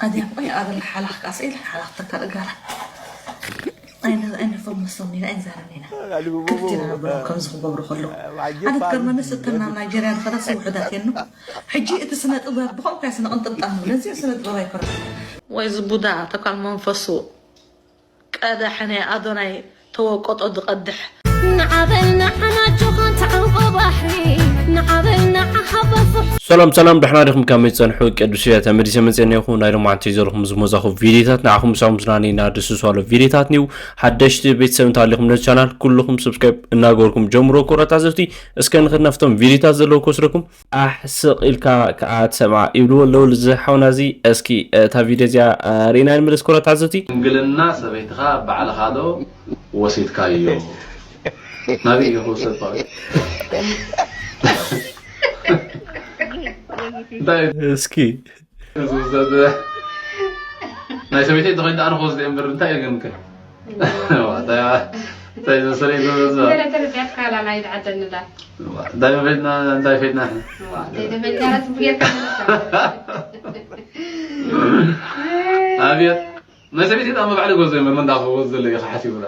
ኣድያ ቆይ ኣበላ ሓላኽ ካስኢል ሓላኽ ተካል እጋራ ኣይነ ኣይነ ፈመሶም ኢና ኣይዛረብ ኢና ክፍት ኢና ነብሎም ከምዚ ክገብሩ ከለዉ ኣነ ትገርመንስ እተን ናብ ናይጀርያ ዝኸዳ ስውሑዳት የን ሕጂ እቲ ስነ ጥበብ ብኸምኡ ካስ ንቕንጥብጣብ ንብል እዚ ስነ ጥበብ ኣይኮነ ወይ ዝቡዳ ተካል መንፈሱ ቀደሐ ናይ ኣዶናይ ተወቀጦ ዝቐድሕ ንዓበል ንዓናጆኻ ተዓንቆ ባሕሪ ንዓበል ንዓሃባ ፍሕ ሰላም ሰላም ደሕና ዲኹም ከመይ ትጸንሑ ቅዱስ እያ ተመሊሰ መጽኤ ነኹም ናይ ሎማዓንቲ ዘለኹም ዝመዛኹ ቪዲዮታት ንዓኹም ሳም ዝናኒ ናድስሱ ኣሎ ቪዲዮታት ኒው ሓደሽቲ ቤተሰብ እንተሃሊኹም ነዚ ቻናል ኩልኹም ሰብስክራይብ እናገበርኩም ጀምሮ ክቡራት ተዓዘብቲ እስከ ንኽድ ናብቶም ቪዲዮታት ዘለዉ ክወስደኩም ኣሕ ስቕ ኢልካ ከዓ ትሰምዓ ይብልዎ ኣለዉ እዚ ሓውና እዚ እስኪ እታ ቪድዮ እዚኣ ርኢና ንምልስ ኮረ ተዓዘብቲ ድንግልና ሰበይትኻ ባዕልኻ ዶ ወሲድካዮ ናበይ እዩ ክውሰድ ፓውል እንታይ እስኪ ዝውሰድ ናይ ሰበይተይ እንተኾይኑ ኣነ ክወስደ እምበር እንታይ እየ ግን እንታይ ዘሰለይ ዝበዛ እንታይ ተረዳት ካላ ናይ ዝዓደንላ እንታይ ፈድና እንታይ ፈድና ኣቤት ናይ ሰበይቲ ጣም ባዕለ ጎዞ እምበር መንዳ ክወዝ ዘሎ ኢኻ ሓሲቡላ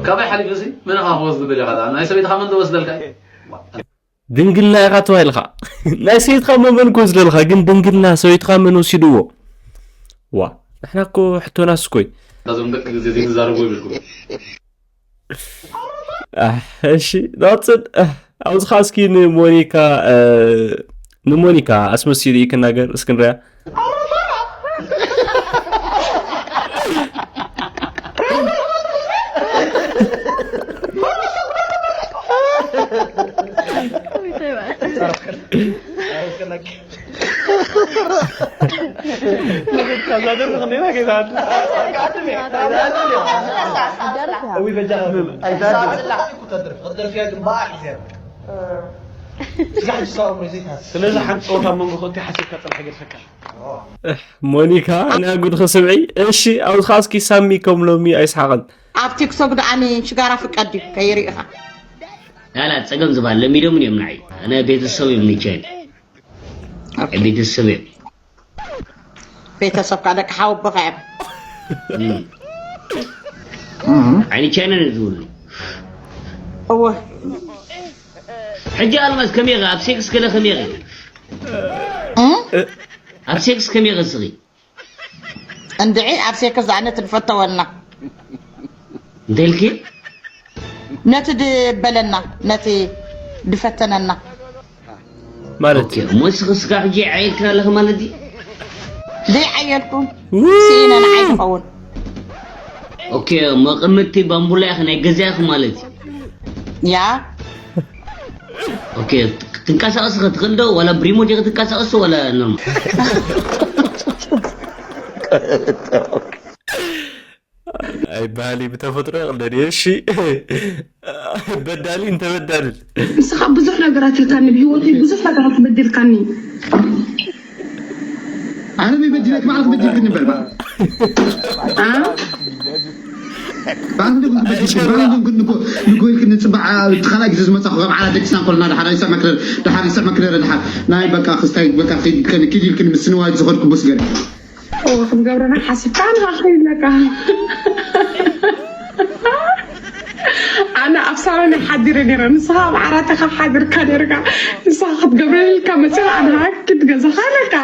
ካባይ ሓሊፉ ሲ መን ኢኻ ክወዝ ዝብል ኢኻ ናይ ሰበይትኻ መን ዝወስደልካ ድንግልና ኢኻ ተባሂልኻ ናይ ሰይድካ መመን ክወስደልካ ግን ድንግልና ሰበይትኻ መን ወሲድዎ ዋ ንሕና እኮ ሕቶናስ እኮይ እዞም ደቂ ግዜ ዘይትዛረቡ ይብልኩም እሺ ናፅን ኣብዚ ከዓ እስኪ ንሞኒካ ንሞኒካ ኣስመሲሉ ክናገር እስክንሪያ ስለዚ ሓንቲ ፀወታ መንጎ ኮንቲ ሓሲብካ ፅራሕ ገድፈካ ሞኒካ ናይ ጉድኺ ስምዒ እሺ ኣብዚ ከዓ እስኪ ሳሚ ከም ሎሚ ኣይስሓቕን ኣብ ቲክቶክ ደኣ ንሽጋራ ፍቀድ ድዩ ከይሪኢኻ ላላ ፀገም ዝበሃል ለሚዶምን እዮም ንዓይ ኣነ ቤተሰብ እዮም ንቸን ቤተሰብ እዮም ቤተሰብ ከዓ ደቂ ሓወቦኻ እዮም ዓይኒ ቻይና ነዚ ዝብሉ እወ ሕጂ ኣልማዝ ከመይ ኢኺ ኣብ ሴክስ ገለ ከመይ ኢኺ ኣብ ሴክስ ከመይ ኢኺ እስኺ እንድዒ ኣብ ሴክስ ኣነ ትድፈተወልና እንታይ ኢልኪ ነቲ ድበለና ነቲ ድፈተነና ማለት እዩ እሞ ንስኺ ስጋ ሕጂ ዓይልክና ኣለኺ ማለት እዩ ዘይዓየልኩም ስኢነ ንዓይ ዝኸውን ኦኬ መቐመጥቲ ባምቡላ ኢኺ ናይ ገዛ ኢኺ ማለት እዩ ያ ኦኬ ትንቀሳቐስ ክትኽእል ዶ ዋላ ብሪሞት ኢኺ ትንቀሳቐስ ዋላ ኖርማል ኣይበሃል እዩ ብተፈጥሮ ይቕለል እዩ እሺ በዳሊ እንተበዳልል ንስኻ ብዙሕ ነገራት ኢልካኒ ብሂወተይ ብዙሕ ነገራት በዲልካኒ ኣነ በዲለክ ባዕልክ በዲልክኒ በል ባዕልክ ንጎይልክ ንፅባዕ እቲ ካልኣይ ግዜ ዝመፃኹ ካብ ዓላ ደቂስና ኮልና ድሓር ይስዕ መክረር ድሓር ይስዕ መክረር ድሓር ናይ በቃ ክስታይ በቃ ኪድ ኢልክኒ ምስንዋይ ዝኸድኩ ቡስ ገለ ክንገብረና ሓሲብካ ንኻ ከይለካ ኣነ ኣብ ሳሎን ሓዲረ ነረ ንስኻ ኣብ ዓራትኻ ሓድርካ ነርካ ንስኻ ክትገብረልካ መፅኻ ኣነ ክትገዛኻ ኣለካ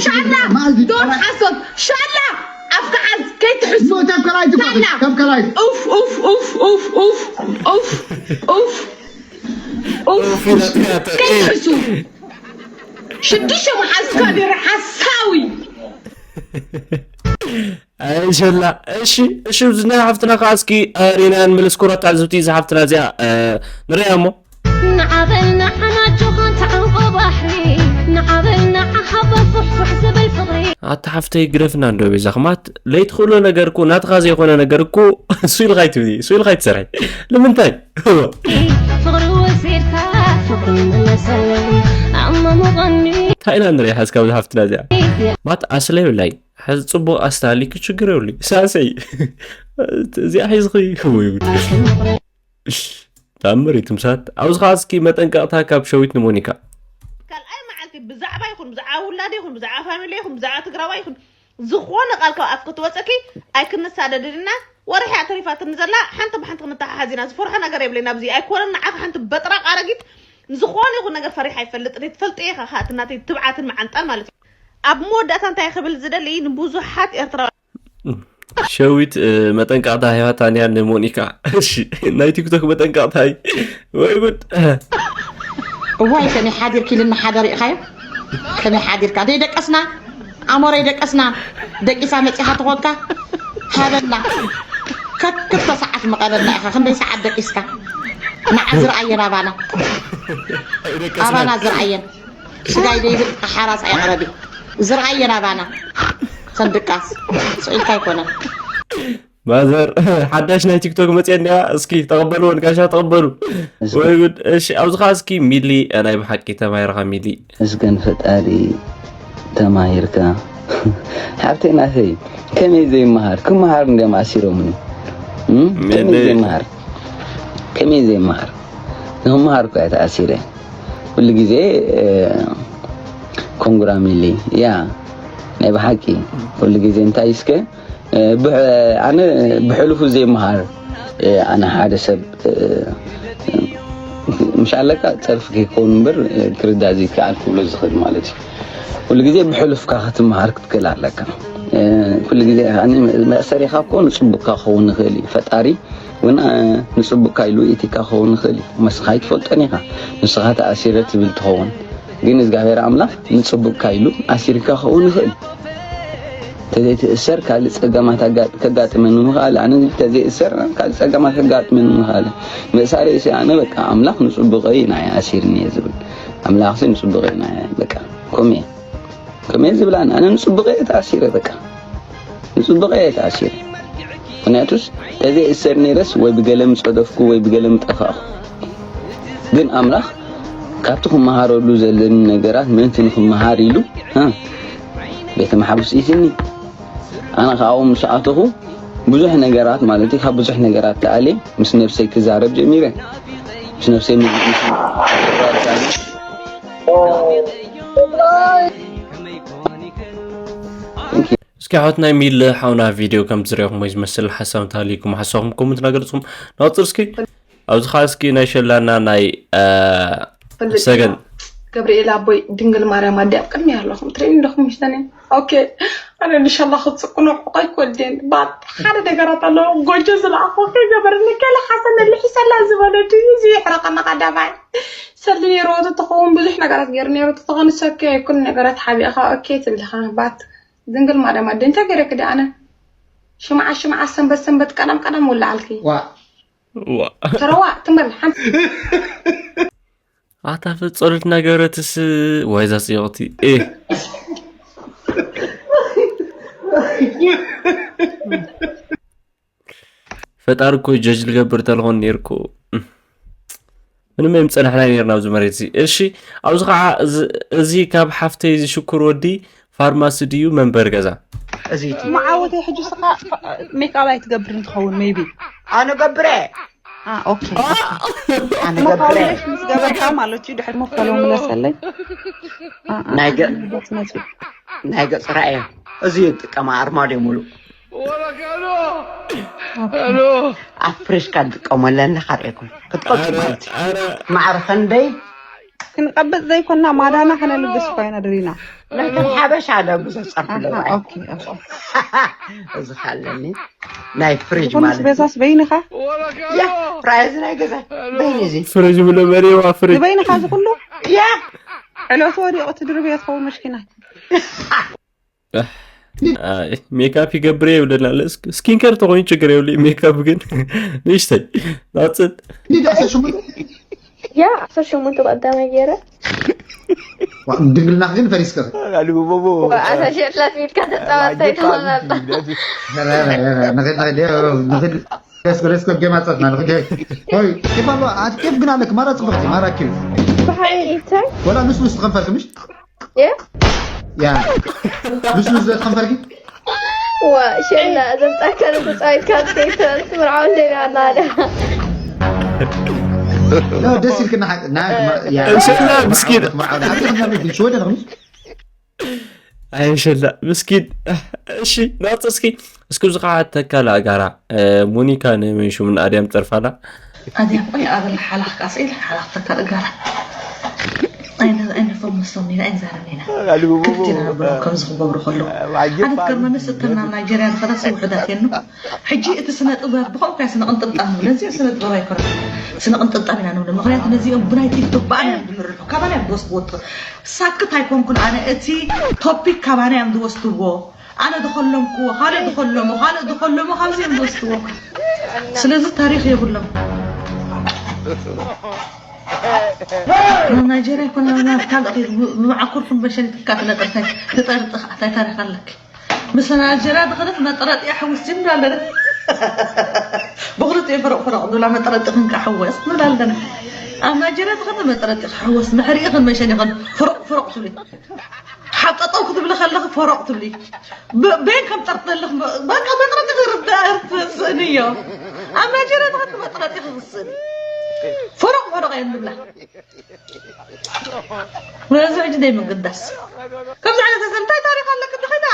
ሻላ ዶር ሓሶት ሻላ ኣፍካ ዓዝ ከይትሕሱ ኡፍ ኡፍ ኡፍ ኡፍ ኡፍ ኡፍ ኡፍ ኡፍ ኡፍ ከይትሕሱ ሽዱሽተ መሓዝካ ድሪ ሓሳዊ ኣይሸላ እሺ እሺ ዝና ሓፍትና ከዓ እስኪ ሪናን ምልስ ኩራት ዓዝብቲ እዚ ሓፍትና እዚኣ ንሪያ እሞ ንዓበል ንዓና ጆኻን ተዓንቆ ባሕሪ ንዓበል ንዓኻ በፉሕፉሕ ዝብል ፍቕሪ ኣታ ሓፍተይ ግደፍና እንዶ ቤዛ ክማት ለይትኽእሎ ነገር እኮ ናትኻ ዘይኮነ ነገር እኮ እሱ ኢልካ ይትብሊ እሱ ኢልካ ይትሰርሐ ንምንታይ ፍቕሪ ወሲድካ ፍቕሪ መለሰለይ ኣመሙቐኒ እንታይ ኢና ንሪኣ ሓዝካ ብዚ ሓፍትና እዚኣ ማት ኣስለ ይብላይ ሓዚ ፅቡቕ ኣስታሊክ ችግር የብሉ ሳሰይ እዚኣ ሒዝኺ ወይ ጉድ ተኣምር እዩ ትምሳት ኣብዚ ከዓ እስኪ መጠንቀቕታ ካብ ሸዊት ንሞኒካ መዓልቲ ብዛዕባ ይኹን ብዛዕባ ውላድ ይኹን ብዛዕባ ፋሚሊ ይኹን ብዛዕባ ትግራዋይ ይኹን ዝኾነ ቃል ካብ ኣፍ ክትወፀኪ ኣይክንሳደድን ኢና። ወርሒ እያ ተሪፋትኒ ዘላ። ሓንቲ ብሓንቲ ክንተሓሓዝ ኢና። ዝፈርሖ ነገር የብለይን። ኣብዚ ኣይኮነን ንዓኻ ሓንቲ በጥራቕ ኣረጊት ዝኾነ ይኹን ነገር ፈሪሓ ኣይፈልጥን እየ። ትፈልጥ ኢኻ፣ ከኣ እቲ ናተይ ትብዓትን መዓንጣን ማለት እዩ። ኣብ መወዳእታ እንታይ ክብል ዝደሊ ንብዙሓት ኤርትራውያን ሸዊት መጠንቀቕታ ሂባታንያ ንሞኒካ። እሺ ናይ ቲክቶክ መጠንቀቕታይ ወይ ጉድ። እዋይ ከመይ ሓዲርኪ ኢልና ሓደር ኢኻዮ? ከመይ ሓዲርካ? ደይ ደቀስና ኣሞረይ ደቀስና። ደቂሳ መፂኻ ተኾንካ ሃበና። ከክልተ ሰዓት መቐበልና ኢኻ። ክንደይ ሰዓት ደቂስካ? ንዓ ዝረኣየን ኣባና ኣባና ዝረኣየን ስጋይ ደይብል ሓራስ ኣይቕረቢ። ዝረኣየን ኣባና ሰንድቃስ ስኢልካ ኣይኮነን። ማዘር ሓዳሽ ናይ ቲክቶክ መፅየኒያ። እስኪ ተቐበልዎን ጋሻ ተቐበሉ። ወይ ጉድ። እሺ ኣብዚ ኸዓ እስኪ ሚሊ ናይ ብሓቂ ተማሂርኻ ሚሊ። እስገን ፈጣሪ ተማሂርካ ሓብተይ ናተይ ከመይ ዘይመሃር ክመሃር እንዲም ኣሲሮምኒ እም? ከመይ ዘይመሃር ከመይ ዘይመሃር ንክመሃር እኳ እየ ተኣሲረ ኩሉ ግዜ ኮንጉራ ሚሊ ያ ናይ ብሓቂ ኩሉ ግዜ እንታይ እስከ ኣነ ብሕሉፉ ዘይመሃር ኣነ ሓደ ሰብ ምሽ ኣለካ ፀርፊ ከይከውን እምበር ክርዳእ ዘይከኣል ክብሎ ዝኽእል ማለት እዩ። ኩሉ ግዜ ብሕሉፍካ ክትመሃር ክትክእል ኣለካ። ኩሉ ግዜ መእሰሪኻ እኮ ንፅቡቅካ ክኸውን ይኽእል እዩ። ፈጣሪ እውን ንፅቡቅካ ኢሉ ኢቲካ ክኸውን ይኽእል እዩ። መስኻ ኣይትፈልጦን ኢኻ። ንስኻ ተኣሲረ ትብል ትኸውን ግን እግዚኣብሔር ኣምላኽ ንፅቡቅካ ኢሉ ኣሲርካ ክኸውን ይኽእል። ተዘይትእሰር ካልእ ጸገማት ኣጋ- ከጋጥመኒ ምኽኣለ። ኣነ ተዘይእሰር ካልእ ጸገማት ከጋጥመኒ ምኽኣለ። ምእሳረይ ሲ ኣነ በቃ ኣምላኽ ንጽቡቐይ ኢና ኣሲርኒ እየ ዝብል። ኣምላኽሲ ንጽቡቐይ ኢና በቃ ከምኡ እየ ከምኡ እየ ዝብል ኣነ ኣነ ንጽቡቐይ እየ ተኣሲረ በቃ ንጽቡቐይ እየ ተኣሲረ። ምክንያቱስ ተዘይእሰር ነይረስ ወይ ብገለ ምጸደፍኩ ወይ ብገለ ምጠፋእኩ። ግን ኣምላኽ ካብቲ ክመሃረሉ ዘለኒ ነገራት ምእንቲ ንክመሃር ኢሉ እ ቤተ መሓብስ ኢትኒ ኣነ ካብኡ ምስ ኣተኹ ብዙሕ ነገራት ማለት ካብ ብዙሕ ነገራት ተኣልየ ምስ ነብሰይ ክዛረብ ጀሚረ ምስ ነብሰይ እስኪ ኣሕዋት ናይ ሚል ሓውና ቪድዮ ከም ዝሪኦኹም ወይ ዝመስል ሓሳብ እንተሃልዩኩም ሓሳብኩም ኮመንት ናገልፅኩም ናውፅር እስኪ ኣብዚ ከዓ እስኪ ናይ ሸላና ናይ ሰገን ገብርኤል ኣቦይ ድንግል ማርያም ኣዲኣ ኣብ ቅድሚ ኣለኹም ትርእኒ ኣለኹም ምሽተን ኦኬ ኣነ ንሻላ ክፅቅኖ ቆይ ክወልዴን ባት ሓደ ነገራት ኣለዎ ጎጆ ዝለኣኹ ከይገበርኒ ገለ ሓሰነ ልሒሰላ ዝበለ ድዩ እዚ ይሕረቐና ቀዳማይ ሰልዲ ነይርዎ ተትኸውን ብዙሕ ነገራት ገይሩ ነይሩ ተትኾን ሰኪ ኩሉ ነገራት ሓቢእኻ ኦኬ ትብልኻ ባት ድንግል ማርያም ኣደ እንታይ ገይረክ ዲ ኣነ ሽምዓ ሽምዓ ሰንበት ሰንበት ቀዳም ቀዳም ውላዓልኪ ተረዋ ትንበል ሓንቲ ኣታ ፈጸሉት ነገረትስ ዋይዛ ጽዮቕቲ ኤ ፈጣሪ እኮ ጀጅ ልገብር ተልኾን ነርኩ ምንም ኣይምፀናሕና ነርና ኣብዚ መሬት እዚ እሺ ኣብዚ ከዓ እዚ ካብ ሓፍተይ እዚ ሽኩር ወዲ ፋርማሲ ድዩ መንበሪ ገዛ መዓወተይ ሕጂ ስኻ ሜክኣፕ ኣይትገብርን ትኸውን ሜይቢ ኣነ ገብረ ኣነ ገብረ ምስ ገበርካ ማለት እዩ ድሕሪ መፈሎ ምለሰለይ ናይ ገ- ናይ ገጽ ራእየ እዚ ይጥቀማ ኣርማድዮ ሙሉእ ኣብ ፍሬሽካ ንጥቀመለን ካርእኩም ክትቀልጡ ማለት እዩ ማዕረ ከንደይ ክንቐብጥ ዘይኮና ማዳና ከነልግስ ኮይና ድሪና ነቶም ሓበሻ ደ ብዙሕ ጸርፊ ኣለዋ ኦኬ ኦኬ እዚ ካለኒ ናይ ፍሪጅ ትኹንስ ማለት እዩ በዛስ በይንኻ ያ ራእየ እዚ ናይ ገዛ በይን እዚ ፍሪጅ ብሎ መሪዋ ፍሪጅ ዝበይንኻ ዝኩሉ ያ ዕለቱ ወዲቑ ትድርብዮ ትኸውን መሽኪና ሜካፕ ይገብር የብለና ስኪንከር ተኮይኑ ችግር የብሉ ሜካፕ ግን ንእሽተይ ናፅን ያ ዓሰርተ ሸሞንተ ብቀዳማይ ገይረ ድንግልናኽ ግን ፈሪስካ ኣታ ሸላት ሚልካ ተፃወታይ ተመመባ Let's go, let's go, game outside, man. Okay. Oi, كيف الله؟ عاد كيف قلنا لك مرة تبغتي مرة كيف؟ ብሓቂ እንታይ ولا نص نص تخنفرك مش؟ የ يا نص نص تخنفرك؟ ዋ ሸላ ዘምፃካ ንተፃዊትካ ከይትበልት ምርዓው እንደና ኣላ لا ደስ ኢልክና ሓቂ ናይ እንሸላ ምስኪን ሽወደን ኹምስ ኣይሸላ ምስኪን። እሺ ናጽ እስኪ እስኪ ብዝኸዓ ተካል ኣጋራ ሞኒካ ንመን ሽሙን ኣድያም ጸርፋላ ኣድያም ቆይ ኣበል ሓላኽ ቃስ ኢል ሓላኽ ተካል ኣጋራ ኣይነ ኣይነ ፈምሶም ኢና ኣይንዛረብ ኢና ክፍት ኢና ነብሎም ከምዚ ክገብሩ ከለዉ ኣነ ገርመኒ ስእተና ናይጀርያ ዝኸዳ ሰብ ውሕዳት የኑ ሕጂ እቲ ስነ ጥበብ ብኸምኡ ከያ ስነ ቅንጥብጣብ ንብሎ እዚ ስነ ጥበብ ኣይኮነ ስነ ቅንጥብጣብ ኢና ንብሎ ምክንያቱ ነዚኦም ብናይ ቲክቶክ ብኣና እዮም ዝምርሑ ካባና እዮም ዝወስድዎ ሳክት ኣይኮንኩን ኣነ እቲ ቶፒክ ካባና እዮም ዝወስድዎ ኣነ ዝኸለምኩዎ ካልእ ዝኸለሞ ካልእ ዝኸለሞ ካብዚ እዮም ዝወስድዎ ስለዚ ታሪክ የብሎም ናብ ናይጀርያ ይኮነ ናብ ካልእ ኸይዱ ብመዓኮርኩም በሸኒት ትካ ትነጥርታይ ትጠርጥኽ ኣታይ ታሪክ ኣለክ ምስ ናይጀርያ ዝኸደት መጠረጢያ ሕውስ ይብሉ ኣለና ብክልቲኡ ፍረቕ ፍረቕ ዝብላ መጠረጢኽን ከዓ ሕወስ ንብል ኣለና ኣብ ናይጀርያ ዝኸደ መጠረጢኽ ሕወስ መሕሪእኽን መሸኒኽን ፍረቕ ፍረቕ ትብሊ ሓጠጠው ክትብሊ ከለኺ ፈሮቕ ትብሊ በን ከም ጠርጥለልኽ በቃ መጥረጢ ክርዳእ ስእኒ እዮ ኣብ ናይጀርያ ተኸቲ መጥረጢ ክኽስእኒ ፈሮቕ ፈሮቕ እየ ንብላ ነዚ ሕጂ ደይ ምግዳስ ከምዚ ዓይነት ሰብ እንታይ ታሪክ ኣለክ ድኸዳ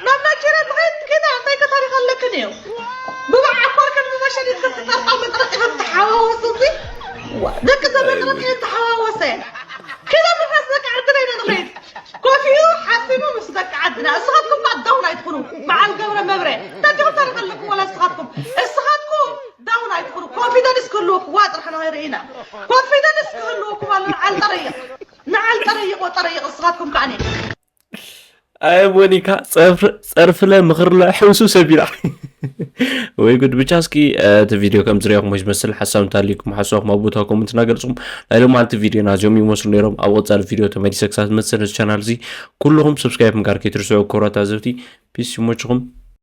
ናብ ናይጀርያ ድኸድ ድኸዳ እንታይ ከታሪክ ኣለክን እዩ ብባዕ ዓኮር ከም ዝመሸል ክትጠርጣ መጥረጢ ከም ትሓዋወስ እዚ ደቂ ሰብ መጥረጢ ተሓዋወሰ ከዛ ብፋስ ደቂ ዓድና ኢና ንኸይድ ኮፊኡ ሓሲቡ ምስ ደቂ ዓድና እስኻትኩም ባ ዳውን ኣይትኹኑ በዓል ገብረ መብረ እንታይ ዲኹም ታሪክ ኣለኩም ወላ እስኻትኩም እስኻትኩም ዳውን ኣይትኹኑ ኮንፊደንስ ክህልወኩም ዋ ጥራሕ ንኸይርኢ ኢና ኮንፊደንስ ክህልወኩም ኣሎ ንዓል ጠረይቕ ንዓል ጠረይቕ ወጠረይቕ እስኻትኩም ከዓኒ ኣይ ሞኒካ ጸርፍለ ምኽርለ ሕውሱ ሰቢላ ወይ ጉድ ብቻ እስኪ እቲ ቪድዮ ከም ዝሪኦ ክሞ ዝመስል ሓሳብ እንታሊኩም ሓሳብኩም ኣብ ቦታ ኮመንት እናገልፅኩም ናይ ሎማዓልቲ ቪድዮና እዚኦም ይመስሉ ነይሮም ኣብ ቀፃሊ ቪድዮ ተመሊሰ ክሳብ ዝመፅእ ነዚ ቻናል እዚ ኩልኹም ሰብስክራይብ ምግባር ከይትርስዑ ክቡራት ታዘብቲ ፒስ ይሞችኹም